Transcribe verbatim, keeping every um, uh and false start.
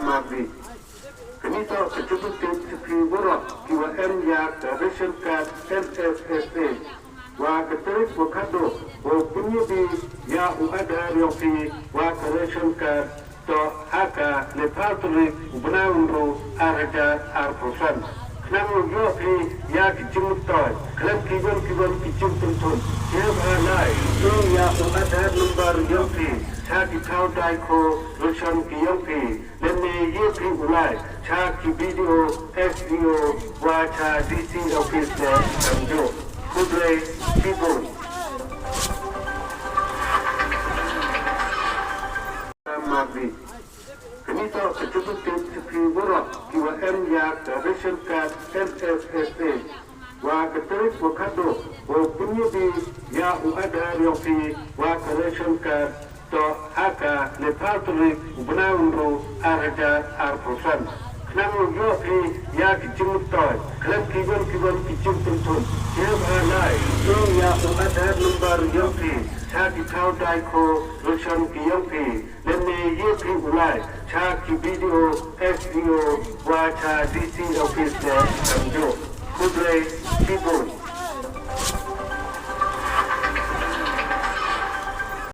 Madi. Kani toh ka jingtip cha phi waroh kiwa em ya ka ration card N F S A. Wa ka tarik wa khadduh wow pynyoo ya u Aadhaar yong phi wa ka ration card toh ha ka le phaw tarik u bnai wa ynru ar hajar arphaw san. Khnang wow yoh phi ya ki jingmyntoi khlem kiwon kiwon ki jingpynthut, hap ha lai, e ya u Aadhaar number yong phi cha ki thaw dai khoo ration ki yong phi, lane ye phi u lai cha ki B D O, S D O wa cha D C office leh kamjooh. Khublei chiboon. Madi. Kani toh ka jingtip cha phi waroh kiwa em ya ka ration card N F S A. Wa ka tarik wa khadduh wow pynyoo ya u Aadhaar yong phi wa ka ration card toh ha ka le phaw tarik u bnai wa ynru ar hajar arphaw san. Khnang wow yoh phi ya ki jingmyntoi khlem kiwon kiwon ki jingpynthut, hap ha lai, e ya u Aadhaar number yong phi cha ki thaw dai khoo ration ki yong phi, lane ye phi u lai cha ki B D O, S D O wa cha D C office leh kamjooh. Khublei chiboon.